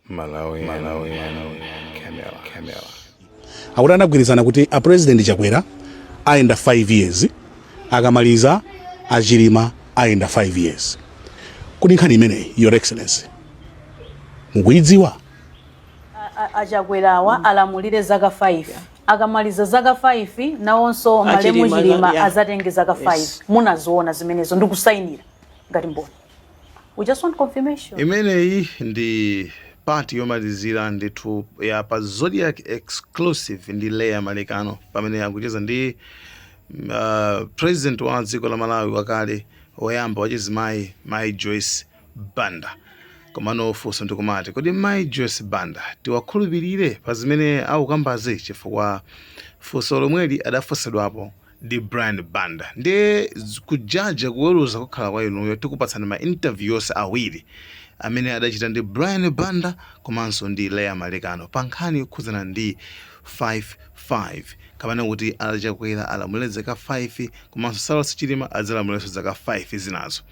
Malawi, Malawi, Camera, Camera. Akuti anagwirizana kuti a President Chakwera ayenda 5 years, akamaliza aChilima ayenda 5 years. Kuti nkhani imeneyi, Your Excellency, mukuyidziwa? AChakwerawa alamulire zaka 5, akamaliza zaka 5 nawonso malemu Achilima, Chilima azatenge zaka 5. Munaziona zimenezo ndikusayinira ngati mboni? We just want confirmation. Imeneyi ndi part yomalizira ndithu ya pa Zodiac Exclusive ndi Leya Malekano, pamene akucheza ndi president wa dziko la Malawi wakale woyamba wachizimayi, Mai Joyce Banda. Komano funso ndikumati, kodi Mai Joyce Banda tiwakhulupirire pa zimene akukambazi? Chifukwa funso lomweli adafunsidwapo ndi Brian Banda. Ndiye kujaja, kuweruza kukhala kwa inuyo. Tikupatsani ma interview yonse awiri amene adachita ndi Brian Banda komanso ndi Leya Malekano pa nkhani yokhudzana ndi 55, kapena kuti aChakwera alamulire zaka 5 komanso Saulos Chilima adzalamulirenso zaka 5 zinazo.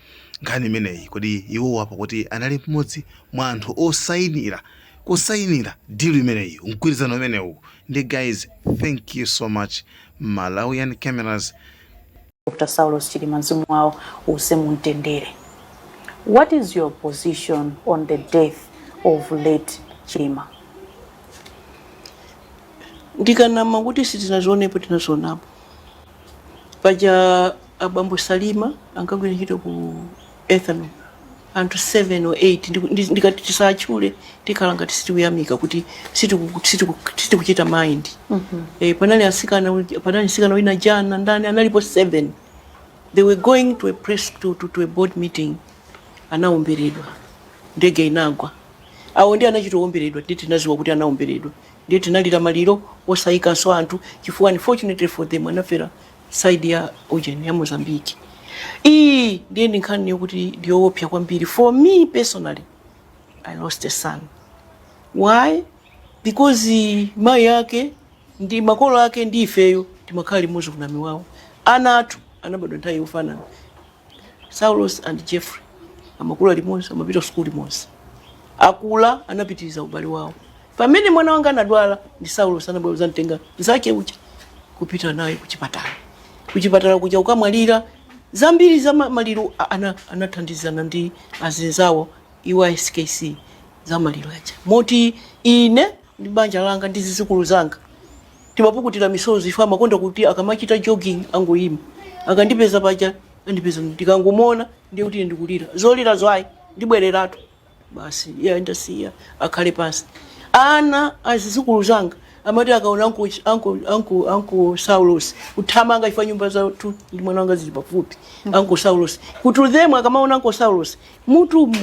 Nkhani imeneyi, kodi iwowo apo kuti anali mmodzi mwa anthu osayinira, kusayinira deal imeneyi, mgwirizano umenewu? Ndi guys, thank you so much, Malawian Cameras. Dr. Saulos Chilima, mzimu wawo uuse mumtendere. What is your position on the death of late Chilima? Ndikanama kuti sitinazionepo. Tinazionapo. Paja abambo Salima ankagwira ntchito ku ethanol, anthu 7 or 8. Ndikati tisatchule, tikhala ngati sitikuyamika kuti sitikuchita mind. Panali asikana, panali msikana wina jana ndani, analipo 7. They were going to a press to a board meeting, anaomberedwa, ndege inagwa. Awo ndi anachita kuomberedwa. Ndi tinaziwa kuti anaomberedwa, ndiye tinalira maliro osayikanso anthu, chifukwa unfortunately for them anafera side ya ujeni ya Mozambique. Iyi ndiye ndi nkhani yokuti ndiyoopsa kwambiri. For me personally, I lost a son. Why? Because mayi ake ndi makolo ake ndi ifeyo timakhala limodzi kunamiwawo. Ana athu anabadwa nthawi yofanana. Saulos and Jeffrey amakula limodzi, amapita sukulu limodzi, akula anapitiriza ubale wawo. Pamene mwana wanga anadwala, ndi Saulos anabwera kuzamtenga nzake uja kupita naye kuchipatala. Kuchipatala kuja ukamwalira. Zambiri za maliro anathandizana ndi azinzawo iwo SKC za maliro aja, moti ine ndi banja langa ndi zizukulu zanga timapukutira misozi. Ife amakonda kuti akamachita jogging angoyima, akandipeza paja, andipeza ndikangomona, ndiye kuti ndikulira zolira zwayi, ndibwereratu basi. Iye ndasiya akhale pansi. Ana azizukulu zanga amati akaona Uncle Saulos kuthamanga, ifa nyumba zathu ndi mwana wanga zili pafupi. Uncle Saulos kuti them, akamaona Uncle Saulos mutumu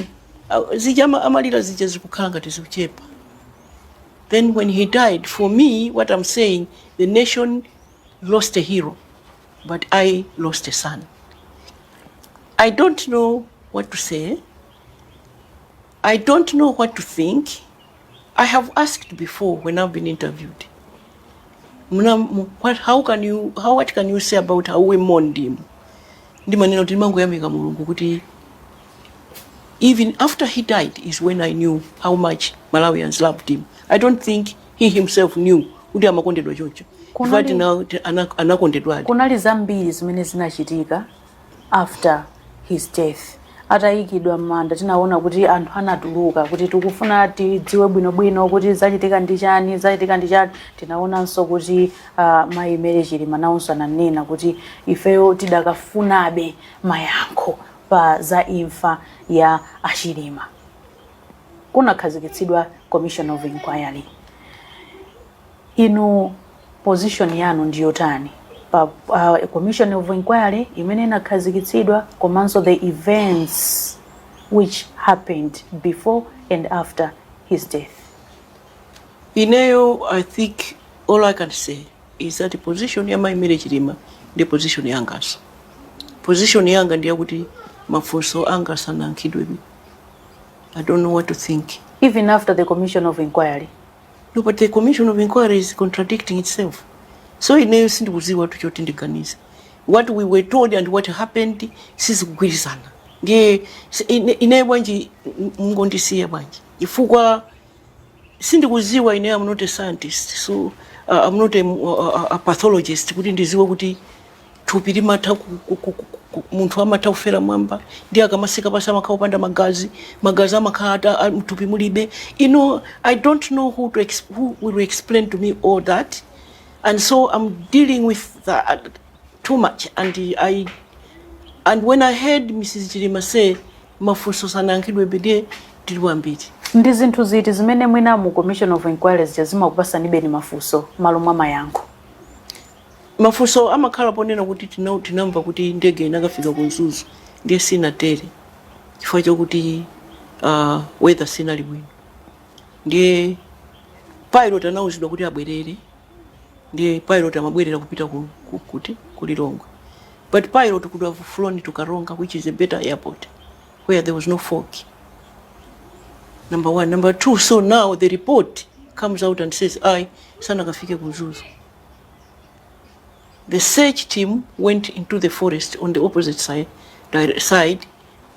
zija amalira zija zikukhala ngati zikuchepa. Then when he died, for me, what I'm saying, the nation lost a hero, but I lost a son. I don't know what to say. I don't know what to think. I have asked before when I've been interviewed. What, how can you, how, what can you say about how we mourned him? Ndimanena kuti ndimangoyamika Mulungu kuti even after he died is when I knew how much Malawians loved him. I don't think he himself knew kuti amakondedwa choncho. Anakondedwadi. Kunali zambiri zimene zinachitika after his death. Atayikidwa m'manda, tinaona kuti anthu anatuluka kuti tikufuna tidziwe bwinobwino kuti zachitika ndi chani, zachitika ndi chani. Tinaonanso kuti Mayi Mary Chilima nawonso ananena kuti ifeyo tidakafunabe mayankho pa za imfa ya aChilima. Kunakhazikitsidwa commission of inquiry. Inu position yanu ndiyotani pa commission of inquiry imene inakhazikitsidwa komanso the events which happened before and after his death? Ineyo, I think all I can say is that position ya Mayi Mary Chilima ndi position yangaso. Position yanga ndiyakuti mafunso anga sanayankhidwebe. I don't know what to think. Even after the commission of inquiry? No, but the commission of inquiry is contradicting itself. So ineyo sindikuziwa tu choti ndiganize. What we were told and what happened sizikugwirizana. Ndiye ineyo bwanji mungondisiya bwanji? Chifukwa Sindikuziwa ine, I'm not a scientist, so I'm not a pathologist kuti ndiziwe kuti thupi limatha munthu amatha kufera mwamba ndi akamasika pasi amakhala opanda magazi, magazi amakhala mthupi mulibe. I don't know who will explain to me all that, and so I'm dealing with that too much. And when I heard Mrs Chilima say mafunso sanayankhidwebe, ndiye tili wambiri. Ndi zinthu ziti zimene mwina mu commission of inquiry zija zimakupasanibe ni mafunso malo mwa mayankho? Mafunso amakhala ponena kuti tinamva kuti ndege inakafika ku Mzuzu, ndiye sinatere chifukwa chokuti weather sinali bwino, ndiye pilot anawuzidwa kuti abwerere, ndiye pilot amabwerera kupita kuti ku Lilongwe, but pilot could have flown to Karonga, which is a better airport where there was no fog, number one. Number two, so now the report comes out and says I sanakafike ku Mzuzu. The search team went into the forest on the opposite side,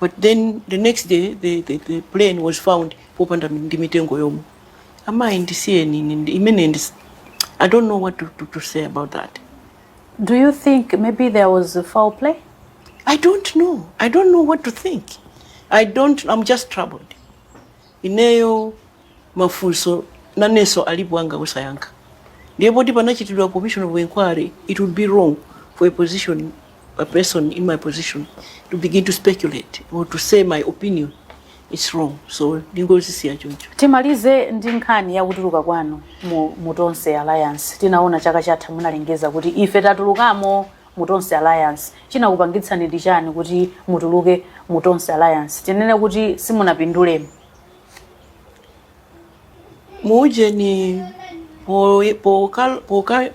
but then the next day the plane was found popanda ndi mitengo yomwe. Amayi, ndisiyeni imene I don't know what to say about that. Do you think maybe there was a foul play? I don't know. I don't know what to think. I don't, I'm just troubled. Ineyo mafunso nanenso alipo anga kusayankha. Ndiye poti panachitidwa commission of inquiry, it would be wrong for a person in my position to begin to speculate or to say my opinion. It's wrong. So ndingozisiya choncho. Timalize ndi nkhani yakutuluka kwanu mu Tonse Alliance. Tinaona chaka chatha munalengeza kuti ife tatulukamo mu Tonse Alliance. Chinakupangitsani ndi chani kuti mutuluke mu Tonse Alliance? Tinene kuti simunapindulemo? Muujeni,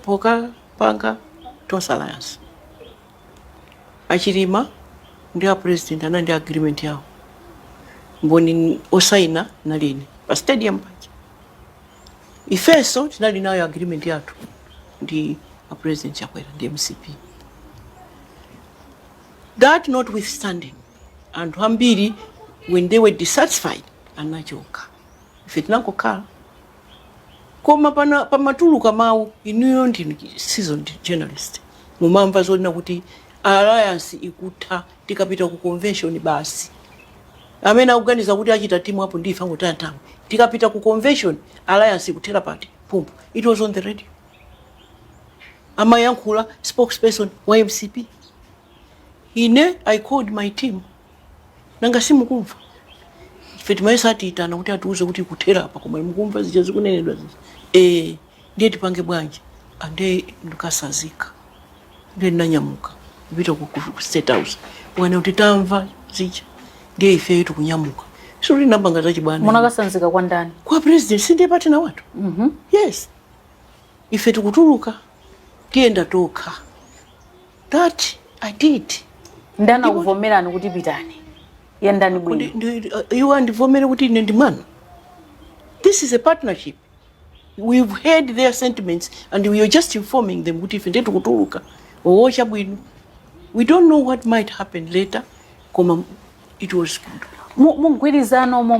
pokapanga Tonse Alliance, Achilima ndi a president anali ndi agreement yawo, mboni osaina nalini pa stadium paja. Ifenso tinali nayo agreement yathu ndi a President Chakwera ndi MCP. That notwithstanding, anthu ambiri, when they were dissatisfied, anachoka, ife tinangokhala. Koma pana pamatuluka mawu, inuyo ndinu seasoned journalist, mumamva zonena kuti alliance ikutha tikapita ku convention basi. Amene akuganiza kuti achita team up ndife angotaya nthawi, tikapita ku convention alliance ikuthera pati pumpu. It was on the radio, amayankhula spokesperson wa MCP. Ine I called my team, nanga simukumva? Ife timayesa atiitana kuti atiuze kuti ikuthera apa, koma mukumva zija zikunenedwa zija? Ndiye tipange bwanji? Ande ndikasazika, ndiye ndinanyamuka kupita ku State House wane kuti tamva zija, ndiye ifeyo tikunyamuka, so tinapanga zachibwana. Munakasanzika kwa ndani? Kwa president, sindiye partner wathu? Yes, ife tikutuluka, tiyenda tokha. That I did. Ndani akuvomerani kuti pitani, yendani bwino? Iwo andivomere kuti ine ndi mwana? This is a partnership. We've heard their sentiments and we are just informing them kuti ife ndiye tikutuluka. Owocha bwino, we don't know what might happen later, koma it was good. Mu mgwirizano mo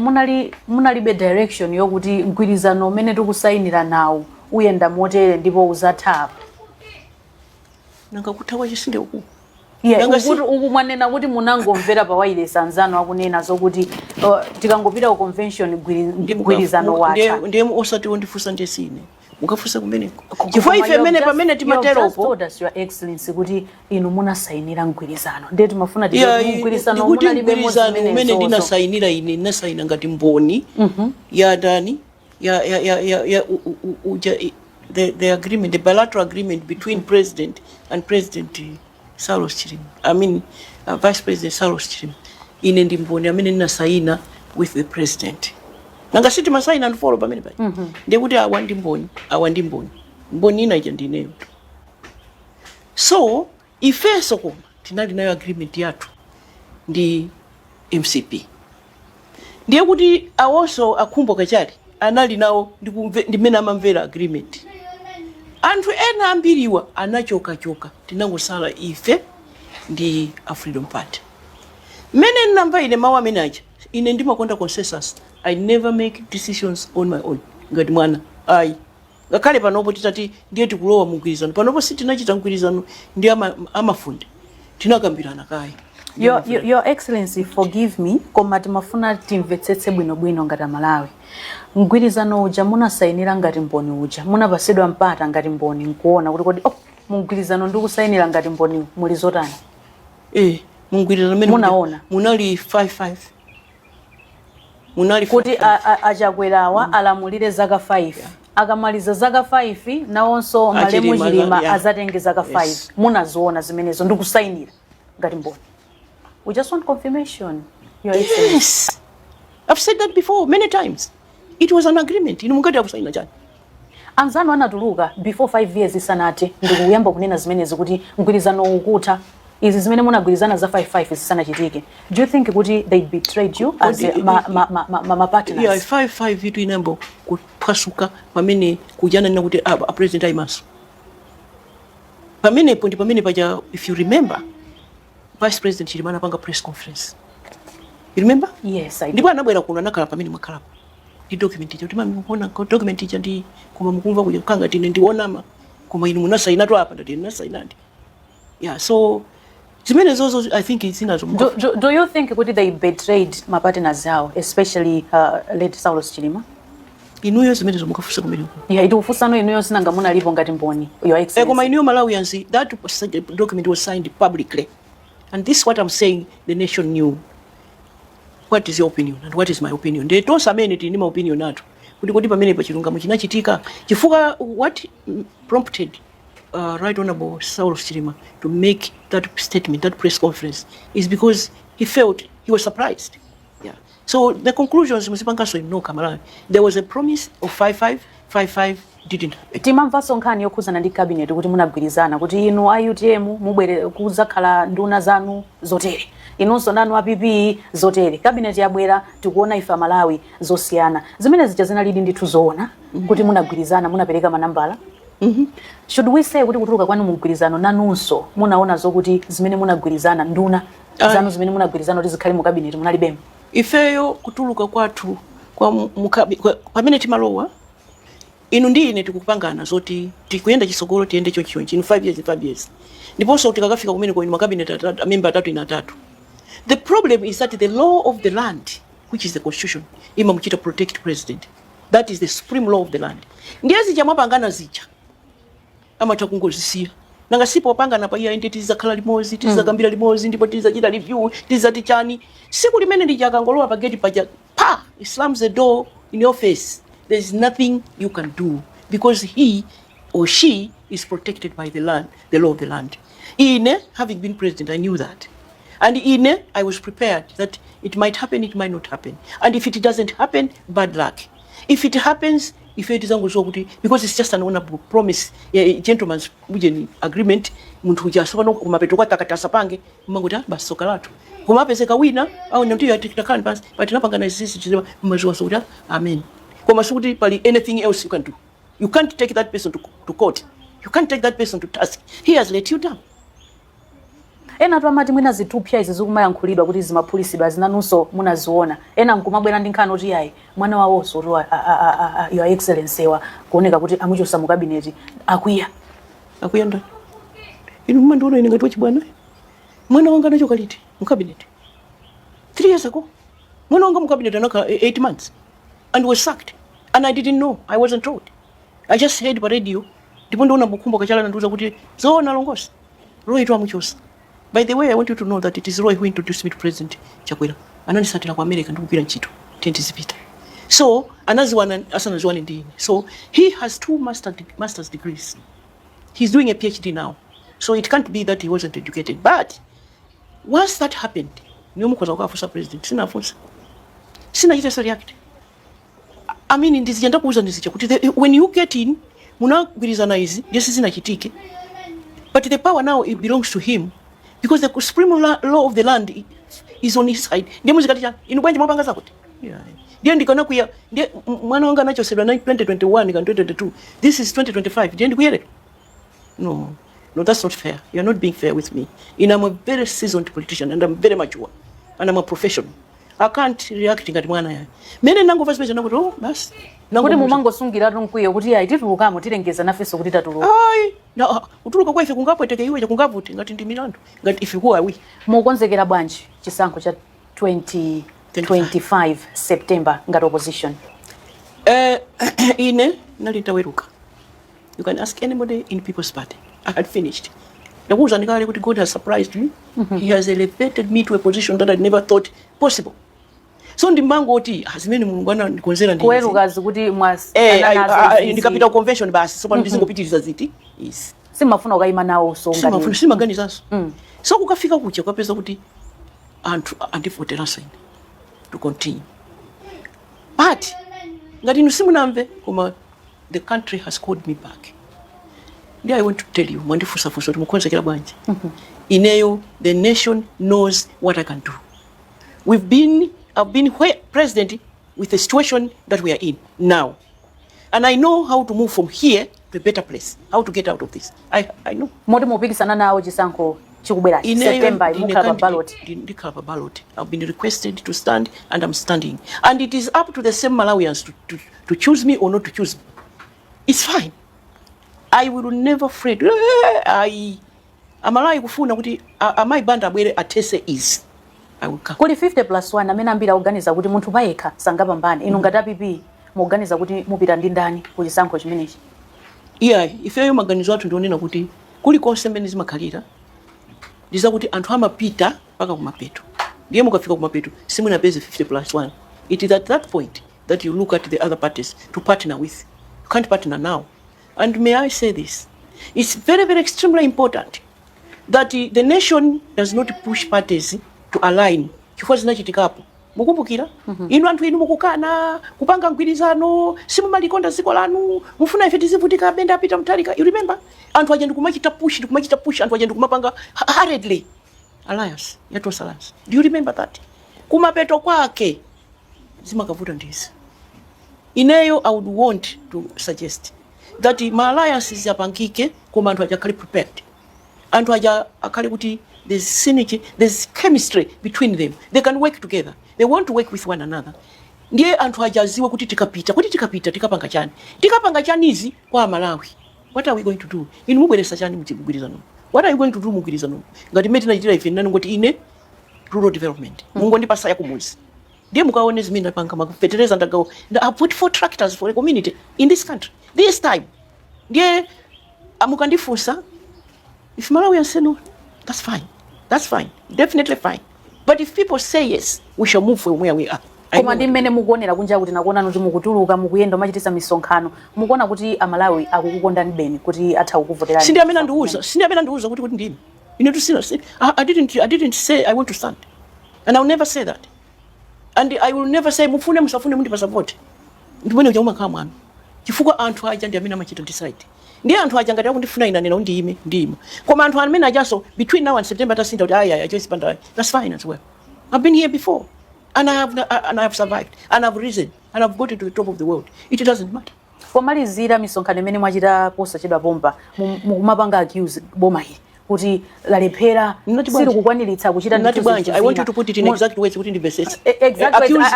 munalibe direction yokuti mgwirizano umene tikusayinira nawo uyenda motere ndipo uzatha apa? Nanga kutha kwache sinde uku? Yeah, ukuti uku mwanena kuti munangomvera pa wireless anzanu akunena zokuti tikangopita ku convention mgwirizano watha. Ndiye osati wondifunsa ndiye sine, mukafunsa kumeneko, chifukwa ife mene pamene timateropo. Told us, Your Excellency, kuti inu munasayinira mgwirizano, ndiye timafuna tidziwe kuti mgwirizano ndikuti munalibemo mgwirizano umene zimenezozo. Ndinasayinira ine, ndinasayina ngati mboni ya ndani, ya uja the agreement, the bilateral agreement between president and President Saulos Chilima, I mean, Vice President Saulos Chilima. Ine ndi mboni amene ndinasayina with the president. Nanga siti masayina and follow pamene paja? Ndiye kuti awa ndi mboni, awa ndi mboni, mboni ina ija ndineyo. So ifenso koma tinali nayo agreement yathu ndi MCP, ndiye kuti awonso akhumbo kachali anali nawo ndimene amamvera agreement. Anthu ena ambiriwa anachokachoka, tinangosala ife ndi a Freedom Party. Mmene ndinamva ine mawu amene aja, ine ndimakonda consensus. I never make decisions on my own. Ngati mwana ayi. Ngakhale panopo titati ndiye tikulowa mu mgwirizano, panopo sitinachita mgwirizano ndi amafunde, tinakambirana kaye. Your Excellency, forgive me, koma timafuna timvetsetse bwinobwino ngati Amalawi. Mgwirizano uja munasayinira ngati mboni uja, munapasidwa mpata ngati mboni nkuona kuti kodi, oh, mugwirizano ndi kusayinira ngati mboni muli zotani? Mugwirizano mmene Munaona? Munali 55, munali kuti 5-5. Achakwerawa alamulire zaka 5, akamaliza zaka 5 nawonso malemu Achilima, Chilima azatenge zaka 5. Munaziona zimenezo ndi kusayinira ngati mboni? We just want confirmation, Your Excellency. Yes, I've said that before many times. It was an agreement. Inu mungati akusaina chani? Anzanu anatuluka before 5 years isanathe ndikuyamba kunena zimenezi kuti mgwirizano ukutha, izi zimene munagwirizana za 55 zisanachitike. Do you think kuti they betrayed you as ma partners? Yeah, 55 itu inayamba kuphwasuka pamene kujananena kuti a president ayimanso. Pamenepo ndi pamene paja, if you remember, Vice President Chilima anapanga press conference. You remember? Yes, I do. Ndipo anabwera kuno, anakhala pamene mwakhalapo ndi document ija kuti, "Mami, mukuona ko document ija ndi koma mukumva kuja kanga tine ndionama, koma inu munasainatu apa." Ndati ndinasainadi. Yeah, so zimene zozo, I think zinazo. Do you think kuti they betrayed ma partners awo, especially late Saulos Chilima? Inuyo zimenezo mukafunsa kumeneko. Yeah, itiufunsano inuyo, sinanga munalipo ngati mboni, Your Excellency. Koma inuyo Malawians, that document was signed publicly, and this is what I'm saying: the nation knew. What is your opinion and what is my opinion? Ndiye tonse amene tili ndi ma opinion athu kuti pamene pa chilungamo chinachitika, chifukwa what prompted Right Honorable Saulos Chilima to make that statement, that press conference, is because he felt he was surprised. Yeah, so the conclusions muzipanganso inu nokha Malawi. There was a promise of 55 55, didn't happen. Timamvanso nkhani yokhuzana ndi cabinet kuti munagwirizana kuti inu a UTM mubwere kuzakhala nduna zanu zotere, inunso nanu a PP zotere. Cabinet yabwera, tikuona ife Amalawi zosiyana. Zimene zija zinalidi ndithu zoona kuti munagwirizana, munapereka manambala? Should we say kuti kutuluka kwanu mugwirizano nanunso munaona zokuti zimene munagwirizana, nduna Ayi. zanu zimene munagwirizana kuti zikhale mu cabinet munalibemo? Ifeyo kutuluka kwathu kwa pamene timalowa, inu ndi ine tikupangana zoti tikuyenda chisogolo, tiyende chonchi, inu 5 years, 5 years, ndiponso tikakafika kumene inu makabineti atatu, amemba atatu, ine atatu. The problem is that the law of the land, which is the constitution, imamuchita protect president. That is the supreme law of the land. Ndiye zija mwapangana zija amatha kungozisiya. Nanga sipo pangana pa iya ndi tizakhala limodzi, tizakambira limodzi, ndipo tizachita review, tizati chani. Siku limene lija akangolowa pa gate paja, pa he slams the door in your face. There is nothing you can do because he or she is protected by the land, the law of the land. Ine, having been president, I knew that, and ine, I was prepared that it might happen, it might not happen. And if it doesn't happen, bad luck. If it happens, ife tizangoziwa kuti because it's just an honorable promise, yeah, gentleman's ujeni agreement. Munthu uja asopano kumapeto kwake akati asapange, mangoti, "Ah, basi, soka lathu." Koma apezeka wina au ndiyo titakhala pansi pa tinapangana izi chizima, mmaziwa so kuti, ah, amen. Koma sikuti pali anything else you can do. You can't take that person to court. You can't take that person to task. He has let you down. Ena tu amati mwina zithupsa izi zikumayankhulidwa kuti zimaphulisidwa zinanunso munaziona. Ena nkumabwera ndi nkhani oti yayi, mwana wawonso tu Your Excellency wa kuoneka kuti amuchosa mu cabinet, akwiya. Akwiya ndani? Inu mumandiona ine ngati wachibwana? Mwana wanga anachoka liti mu cabinet? 3 years ago. Mwana wanga mu cabinet anakhala 8 months and was sacked, and I didn't know. I wasn't told. I just heard pa radio, ndipo ndiona Bukhumbo Kachala nandiuza kuti, "Zoona longosi, Roy tu amuchosa." By the way, I want you to know that it is Roy who introduced me to President Chakwera. Anandisatira ku America ndikugwira ntchito, tiyeni tizipita. So anaziwana asanaziwane ndi ine. So he has two master's degrees. He's doing a PhD now, so it can't be that he wasn't educated. But once that happened, niyo mukhoza kukafunsa president. Sinafunsa, sinachita react. I mean, ndizija ndakuuza, ndizija kuti when you get in, munagwirizana izi, ndiye sizinachitike, but the power now, it belongs to him because the supreme law of the land is on his side. Ndiye muzikati chani? "Inu bwanji mwapanga zakuti?" Yeah. Ndiye ndikana kuya, ndiye mwana wanga anachosedwa na 2021 kan 2022. This is 2025. Ndiye ndikuyereka? No, that's not fair. You're not being fair with me. And I'm a very seasoned politician and I'm very mature and I'm a professional. I can't react ngati mwana yayi. Mene nangomva zimene nakuti, oh, basi. Kuti mumangosungiratu mkwiyo kuti ayi, titulukamo, tilengeza nafenso kuti tatuluka? Ayi, na kutuluka kwa ife kungapweteke iwe, kungavute ngati ndi milandu ngati ife, who are we? Mukonzekera bwanji chisankho cha 2025 September ngati opposition? Ine nali ntaweruka. You can ask anybody in People's Party, I had finished. Ndakuwuzani kale kuti God has surprised me. He has elevated me to a position that I never thought possible. So ndimangoti, ah, zimene Mulungu anandikonzera ndi izi. Kuwerukazi kuti mwa Ndikapita ku convention basi, so pano ndizingopitiriza ziti izi. Simafuna kukayima nawo so ngati Simafuna, simaganizanso. So kukafika kuja kukapeza kuti anthu andivoteranso ine to continue. But ngati inu simunamve, koma the country has called me back. Ndi I want to tell you, mwandifunsafunsa kuti mukonzekera bwanji. Ineyo, the nation knows what I can do. we've been I've been president with the situation that we are in now, and I know how to move from here to a better place, how to get out of this. I know. Moti mupikisana nawo chisankho chikubwerachi September, mukhala pa ballot? Ndikhala pa ballot. I've been requested to stand and I'm standing, and it is up to the same Malawians to choose me or not to choose me. It's fine. I will never fret. I Amalawi kufuna kuti amayi Banda abwere athese izi, I will come. Kuli 50 plus 1 amene ambiri akuganiza kuti munthu payekha sangapambane. Inu ngati a PP mukuganiza kuti mupita ndi ndani ku chisankho chimenechi? Iya, ifeyo maganizo athu ndionena kuti kulikonse mmene zimakhalira ndizakuti anthu amapita mpaka kumapeto. Ndiye mukafika kumapeto simunapeze 50 plus 1, it is at that point that you look at the other parties to partner with. You can't partner now. And may I say this? It's very, very extremely important that the nation does not push parties to align, chifukwa zinachitikapo, mukumbukira? Inu anthu inu mukukana kupanga mgwirizano, simumalikonda dziko lanu, mufuna ife tizivutika benda apita Mutharika. You remember, anthu aja ndikumachita push, ndikumachita push, anthu aja ndikumapanga hurriedly alliance ya Tonse Alliance. Do you remember that? Kumapeto kwake zimakavuta. Ndizi ineyo I would want to suggest that ma alliances apangike, koma anthu aja akhale prepared, anthu aja akhale kuti there's synergy, there's chemistry between them, they can work together, they want to work with one another. Ndiye anthu aja aziwe kuti tikapita, kuti tikapita tikapanga chani, tikapanga chanizi kwa Amalawi. What are we going to do? Inu mubweresa chani mgwirizano? What are you going to do mugwirizano? Ngati mmene tinachitira ife, nani ngoti ine rural development, mungondipasa ya kumuzi, ndiye mukaone zimene ndapanga, makufetereza ndagawo. I put four tractors for a community in this country this time. Ndiye mukandifunsa, if Malawians say no, that's fine, that's fine, definitely fine. But if people say yes, we shall move from where we are. I Koma know. Ndi mmene mukuonera kunja, kuti nakuonani kuti mukutuluka, mukuyenda, machitisa misonkhano, mukuona kuti Amalawi akukukondani beni kuti atha kukuvoterani? Sindi amene andiuza, sindi amene andiuza kuti ndine ine tusina. I didn't say I want to stand, and I will never say that, and I will never say mufune musafune mundipasa vote. Ndimene uja umakhala mwano, chifukwa anthu aja ndi amene amachita decide. Ndiye anthu aja ngati akundifuna ine, anena ndiyime, ndiyima. Koma anthu amene ajaso between now and September tasintha kuti ayi, ayi, Joyce Banda, that's fine as well. I've been here before and I have survived and I've risen and I've got to the top of the world. It doesn't matter. Pomalizira, misonkhano imene mwachita posachedwa pompa, mukumapanga accuse boma ili kuti lalephera, Nati bwanji? silikukwaniritsa kuchita Nati ndithu bwanji? zinthu I want zina. you to put it in exact words kuti ndimvetsetse. Exact words.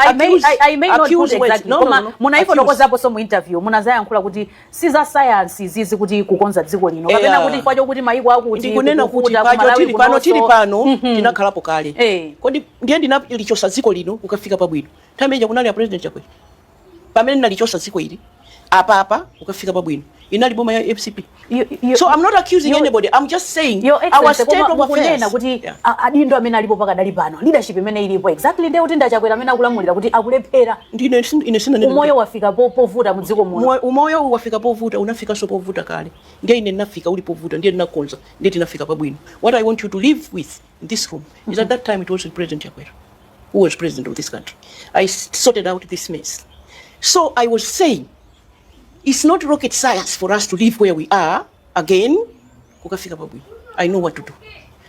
I may not put Accuse words. exactly. No, no, Koma no, no. munaifotokozapo so mu interview munazayankhula kuti si za science zizi kuti kukonza dziko lino, kapena kuti chifukwa chokuti maiko akuti Ndikunena kuti kukuvuta, pacho ku Malawi tili pano, tili kunonso. pano, tinakhalapo kale. Kodi ndiye ndinalichosa dziko lino kukafika pabwino? Nthawi imeneja kunali a President Chakwera. Pamene ndinalichosa dziko ili apapa kukafika pabwino, inali boma ya MCP. So I'm not accusing anybody. I'm just saying Your our Excellency, state koma of mukunena affairs. kuti adindo amene alipo pakadali pano, leadership imene ilipo exactly, ndiye kuti ndachakwera amene akulamulira, kuti akulephera. Ndine ine sinanene. Umoyo wafika povuta mu dziko muno. Umoyo wafika povuta, unafikanso povuta kale. Ndiye ine ndinafika uli povuta, ndiye ndinakonza, ndiye tinafika pabwino. What I want you to live with in this room is at that time it wasn't President Chakwera who was president of this country. I sorted out this mess. So I was saying it's not rocket science for us to live where we are again kukafika pabwino. I know what to do,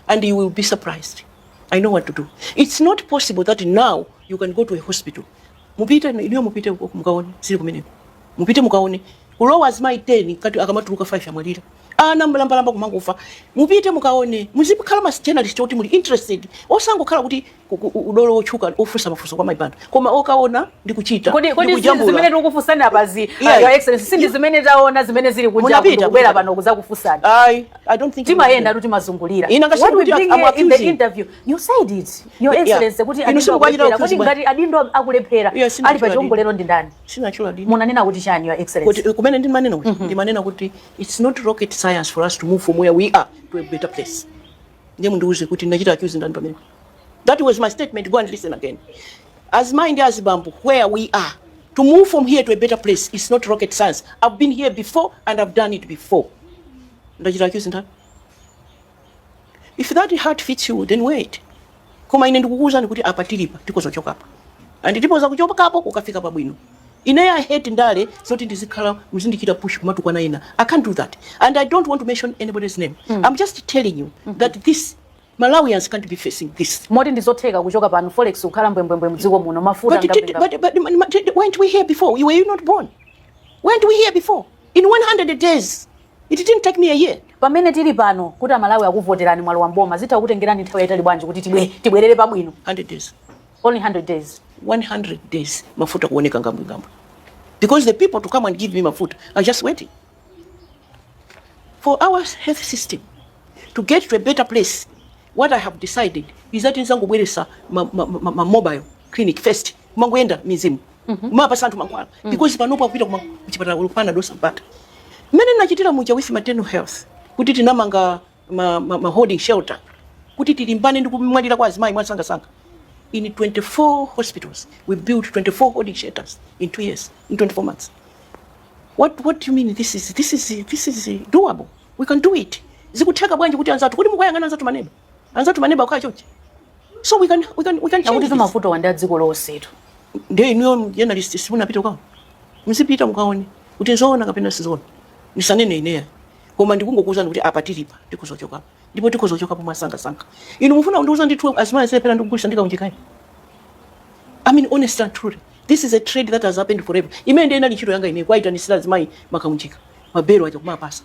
and you will be surprised. I know what to do. It's not possible that now you can go to a hospital, mupite iniyo, mupite uko mukaone zili kumeneko, mupite mukaone kulowa azimayi 10 kati akamatuluka 5 amwalira. Ana mlambalamba kumangofa. Mupite mukaone, muzikhala ma journalist oti muli interested, osangokhala kuti udolo wotchuka ofunsa mafunso kwa maipanda, koma okaona ndi kuchita. Kodi ndi kujambula. Zimene tikukufunsani apazi, Your Excellency, sindi zimene taona zimene zili kunja? Munapita Kubwera kupita. pano kuzakufunsani. I don't think Timayenda tu, timazungulira. Ina ngasi What we kuti bring I'm here in the accusing. interview, you said it, Your Yeah. Excellency, kuti Inu adindo simukuwachita akulephera. accuse Kuti ngati adindo akulephera, Yeah, ali pa sinachula. chiongolero ndi ndani? Sinachula dini. Munanena kuti chani, Your Excellency? Kuti kumene ndimanena kuti, ndimanena kuti it's not rocket science for us to move from where we are to a better place. Ndiye mundiuze kuti ndachita accuse ndani pamene. That was my statement. Go and listen again. As mind as bambo, where we are, to move from here to a better place is not rocket science. I've been here before and I've done it before. Ndachita accuse ndani? If that hat fits you, then wait. Koma ine ndikukuwuzani kuti apa tilipa tikozochokapo, and tipoza kuchokapo kukafika pabwino. Ine I hate ndale zoti ndizikhala muzindichita push kumatukwana ina. I can't do that, and I don't want to mention anybody's name. I'm just telling you that this Malawians can't be facing this. Moti ndizotheka kuchoka pano forex kukhala mbwembwembwe mdziko muno, mafuta? But weren't we here before? Were you not born? Weren't we here before? In 100 days. It didn't take me a year. Pamene tili pano, kuti Amalawi akuvoterani, mwalowa mboma, zitha kutengerani nthawi yayitali bwanji kuti tibwerere pabwino? 100 days. Only 100 days? 100 days, mafuta kuoneka ngambwe ngambwe, because the people to come and give me mafuta are just waiting for our health system to get to a better place. What I have decided is that nzangobweresa ma mobile clinic first, kumangoyenda mizimu, kumapasa anthu mankhwala, because panopo akupita kuchipatala kupana dosa mpata. Mmene nachitira muja with maternal health, kuti tinamanga ma holding shelter kuti tilimbane ndi kumwalira kwa azimayi mwasangasanga. In 24 hospitals we built 24 holding shelters in 2 years, in 24 months. What do you mean? This is doable. We can do it. Zikutheka bwanji kuti anzathu, kuti mukayang'ana anzathu maneba, anzathu maneba akhala chonchi? So we can change Akuti this. Mafuta ndi a dziko lonsetu. Ndiye inuyo journalist simunapita ukaona? Muzipita mukaone kuti nzoona kapena sizoona. Ndisanene ineya, koma ndikungokuwuzani kuti apa tilipa tikuzochokapo, ndipo tikuzochokapo mwasangasanga. Inu mufuna kundiuza ndithu azimayi azilephera ndikugulisa ndikaunjikayi? I mean, honest and truly, this is a trade that has happened forever. Imene ndiye inali ntchito yanga ine, kwaitanisira azimayi makaunjika, mabelo aja kumapasa.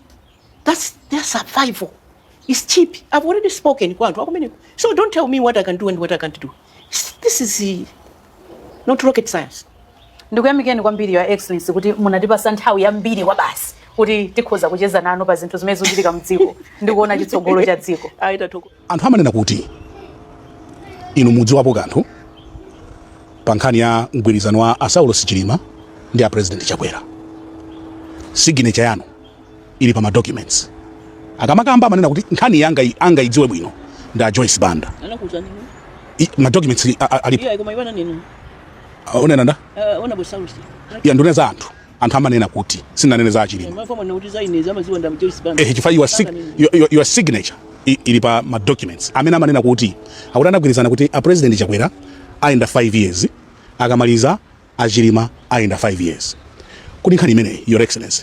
That's their survival. It's cheap. I've already spoken kwa anthu akumeneko, so don't tell me what I can do and what I can't do. This is not rocket science. Ndikuyamikeni kwambiri, Your Excellency, kuti munatipasa nthawi yambiri kwa basi kuti tikhoza kucheza nanu pa zinthu zimene zikuchitika mdziko ndi kuona chitsogolo cha dziko. Ayi, tatoko. Anthu amanena kuti inu mudziwapo kanthu pa nkhani ya mgwirizano wa a Saulos Chilima ndi a President Chakwera. Signature yanu ili pa ma documents. Akamakamba amanena kuti nkhani yanga angayidziwe bwino ndi a Joyce Banda. Anakuuzani? Ma documents alipo. Iya, koma iwana ninu. Unena nda? Honorable Saulos. Ya, ndinena za anthu. Anthu amanena kuti, sinanene za Achilima. Mafama na kuti za ine zamaziwa nda Joyce Banda. Eh, chifukwa your signature ili pa ma documents amene amanena kuti akuti anagwirizana kuti a President Chakwera ayenda 5 years, akamaliza Achilima ayenda 5 years. Kuti nkhani imeneyi, Your Excellency,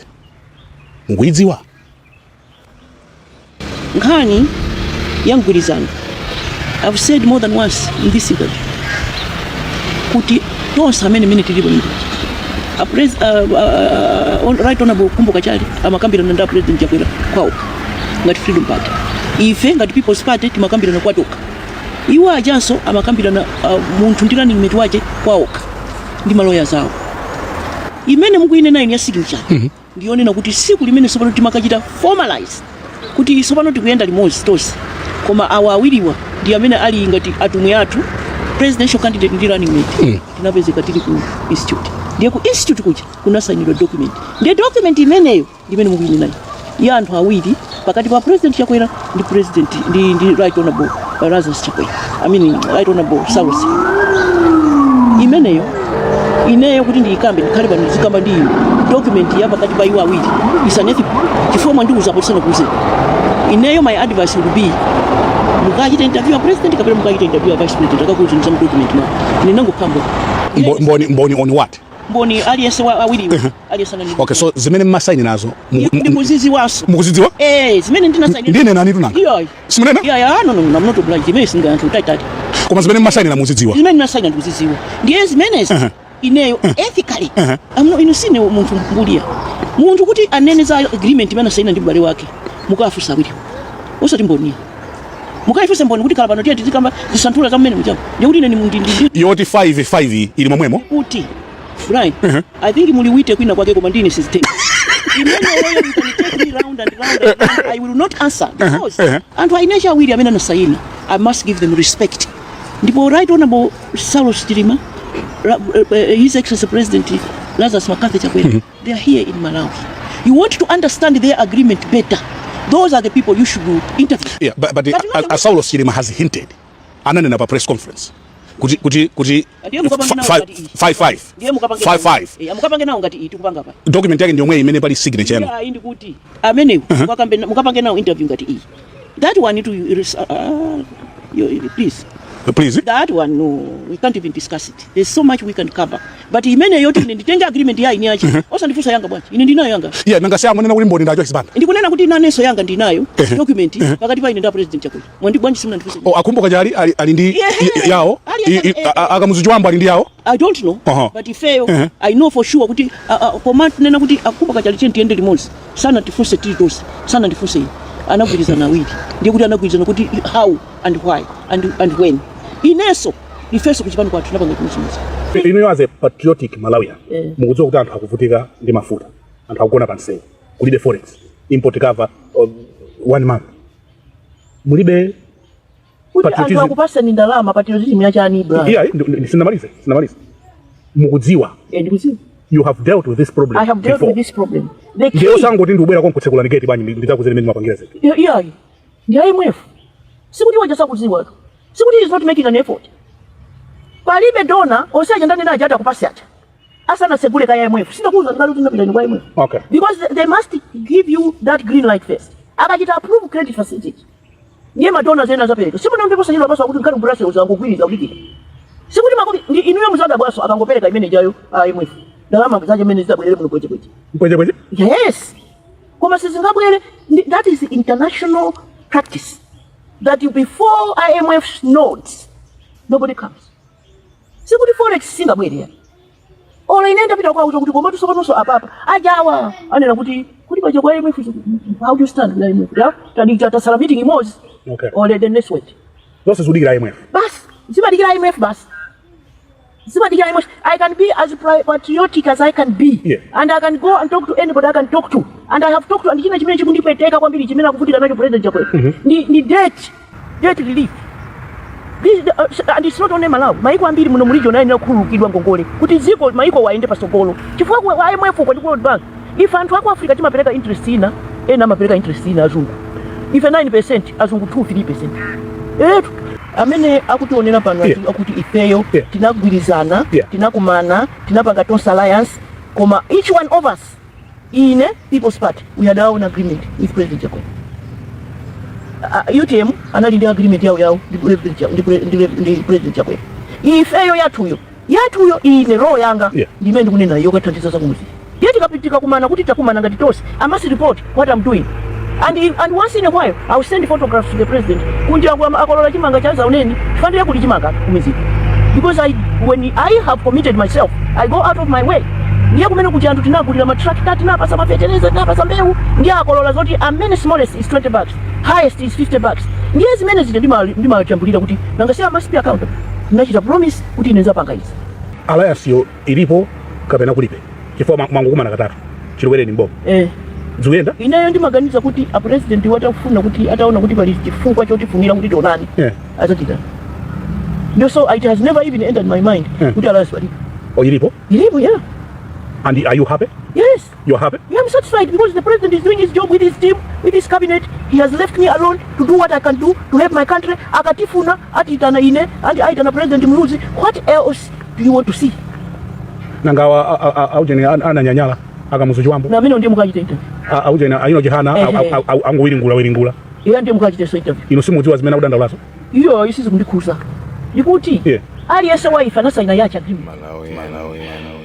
mukuyidziwa? Nkhani ya mgwirizano, I've said more than once in this interview kuti tonse amene mene tilipo ndi Right Honorable Khumbo Kachali amakambirana ndi a President Chakwera kwawo ngati Freedom Party. Ife ngati People's Party timakambirana kwatoka. Iwo ajanso amakambirana, munthu ndi running mate wache kwawoka ndi maloya zawo. Imene mukuyinena ine ya signature ndiyonena kuti siku limene sopano timakachita formalize kuti sopano tikuyenda limodzi tonse, koma awa awiriwa ndi amene ali ngati atumwi athu, presidential candidate ndi running mate, tinapezeka tili ku institute. Ndiye ku institute kuja kunasayinidwa document. Ndiye document imeneyo ndimene mukuyinenayo ya anthu awiri, pakati pa President Chakwera ndi president ndi Right Honorable Lazarus Chakwera, I mean, Right Honorable Saulos. Imeneyo ineyo kuti ndiyikambe, ndikhale pano ndizikamba ndi inu document ya pakati pa iwo awiri is unethical, chifukwa mwandiuza apo tisanakuuzeni. Ineyo my advice would be mukachita interview ya president kapena mukachita interview ya vice president, akakuuzeni za document mwa ine nangokhamba. Mboni on what? Mboni aliyense wa awiriwo, aliyense anani. Okay, so zimene mmasaini nazo Ndikuziziwaso. Mukuzidziwa? Eh, zimene ndinasaini. Ndine nani tunanga? Iya. Simunena? Yeah, no, I'm not obliged. Imene singayankhe utaitati. Koma zimene mmasaini muzidziwa? Zimene ndinasaina ndikuzidziwa. Ndiye zimenezi ineyo ethically I'm not, inu sine munthu mbulia munthu kuti anene za agreement imene asaina ndi m'bale wake. Mukafunsa awiriwo, osati mboni. Mukaifunse mboni kuti khala pano, tiye tizikamba zisanthula za mmene muchamo. Ndikuti ine ndi Yoti 5 5 ili momwemo. Kuti Brian, I think muli wite kwina kwake, koma ndine sizitenga imeneyo. You can take me round and round and round, I will not answer because anthu ainecha awiri amene anasayina, I must give them respect. Ndipo Right Honorable Saulos Chilima, His Excellency President Lazarus McCarthy Chakwera, they are here in Malawi. You want to understand their agreement better, those are the people you should interview. Yeah, but But a Saulos Chilima has hinted, ananena pa press conference kuti Ndiye mukapange nawo ngati iyi. 5 5 Ndiye mukapange 5 5. Eh, mukapange nawo ngati iyi tikupanga pa. Document yake ndi yomwe imene pali signature yanu. Yeah, indi kuti amenewo mukapange nawo interview ngati iyi. That one to you, you, please. Please. That one, no, we can't even discuss it. There's so much we can cover, but imene yoti ine nditenge agreement ya ine yachi, osandifunsa yanga bwanji? Ine ndinayo yanga. Yeah, nanga se amanena kuti mboni ndacho Banda. Ndikunena kuti inanenso yanga ndinayo document pakati pa ine nda President Chakwera. Mwandi bwanji simunandifunsa? Oh, akumbuka jali ali ndi yawo. A Kamuzu Chibambo ali ndi yawo. I don't know. But ifeyo, I know for sure kuti koma tinena kuti akumbuka kachali cheni tiyende limodzi, sana tifunse tili tonse, sana ndifunse ine. Anagwirizana awiri, ndiye kuti anagwirizana kuti how and why and when. Inenso, ifenso kuchipani kwathu tinapanga chimodzimodzi. Inuyo as a patriotic Malawian, mukudziwa kuti anthu akuvutika ndi mafuta, anthu akugona pa msewu, kulibe forex, import cover one month mulibe. Kuti anthu Patriotism. Akupasani ndalama, patriotism yachani, bra? Yeah, sinamalize. Mukudziwa. Eh, ndikudziwa. You have dealt with this problem I have dealt before. with this problem. The Ndiye key osangoti ndikubwera konkutsekulani gate bwanji, ndidzakuuzeni mmene mapangira zinthu. Yeah, ndi IMF. Sikuti waja sakudziwa tu, sikuti is not making an effort. Palibe donor onse aja ndanena aja atakupasi aja asanasegule ka IMF. Sinakuuza ndikali kuti ndinapita kwa IMF because they must give you that green light first. Akachita approve credit facility, ndiye madonors ena azapereka. Simunamvepo sanyilo basa kuti nkali ku Brussels angogwiriza kudikira. Sikuti makopi ndi inuyo muzadabwaso akangopereka imene jayo IMF, ndalama zache imene zidabwerere muno pwechepweche. Mpwechepweche. Yes, koma sizingabwere. That is international practice, that you, before IMF nods, nobody comes. Sikuti forex singabwere ya olo ine ndapita kwauza kuti koma tusopanonso apapa ajawa anena kuti paja kwa IMF, how do you stand with IMF? Yeah, tadi tasala meeting imodzi or the next wait. Zonse zikudikira IMF. Basi, zimadikira IMF, basi zimadikira IMF. I can be as patriotic as I can be and I can go and talk to anybody I can talk to and I have talked to. And china chimene chikundipweteka kwambiri, chimene akuvutika nacho President Chakwera, ndi debt relief. And it's not only Malawi. Maiko ambiri muno mu region ayenera kukhululukidwa ngongole kuti dziko maiko waende pasogolo, chifukwa ku IMF kwa ndi ku World Bank, ife anthu aku Africa timapereka interest ina, ena amapereka interest ina. Azungu ife 9%, azungu 2 3%. Etu amene akutionera pano akuti ifeyo tinagwirizana, tinakumana, tinapanga Tonse Alliance, koma each one of us, ine People's Party, we had our own agreement with President Chakwera. UTM anali ndi agreement yawo yawo ndi President ndi President Chakwera. Ifeyo yathuyo, ine role yanga ndimene ndikunena yokathandiza zakumuzi. Ndiye tikapitika kumana kuti takumana ngati tonse, I must report what I'm doing. And once in a while I will send photographs to the president kunja akolola chimanga cha zauneni fanire kuti chimanga kumiziko, because when I have committed myself, I go out of my way. Ndiye kumene kuti anthu tinagulira matrakta, tinapasa mafetereza, tinapasa mbewu, ndiye akolola zoti amene smallest is 20 bucks, highest is 50 bucks. Ndiye zimene zija ndimachambulira kuti nanga si I must be accountable. Ndinachita promise kuti ine nzapanga izi. Alliance yo ilipo kapena kulibe? Chifukwa mwangokumana katatu chilowereni mboma. Eh. Zikuyenda? Ineyo ndimaganiza kuti a president watafuna kuti ataona kuti pali chifukwa chotifunira kuti tionane, azachita. Ndio, so it has never even entered my mind kuti alliance palibe. Oh, ilipo. Ilipo, yeah. And are you happy? Yes. You're happy? Yeah, I'm satisfied because the president is doing his job with his team, with his cabinet. He has left me alone to do what I can do to help my country. Akatifuna atitana ine and aitana President Muluzi. What else do you want to see? Nanga aujeni ananyanyala a Kamuzu Chibambo? Na mimi ndiye mukachita interview. Aujeni aino Chihana angowiringula wiringula. Iye ndiye mukachita so interview. Ino simudziwa zimene akudandaulazo? Iyo isizi kundikhuza. Ndikuti aliyense wa ife anasaina yache agreement. Malawi, Malawi, Malawi.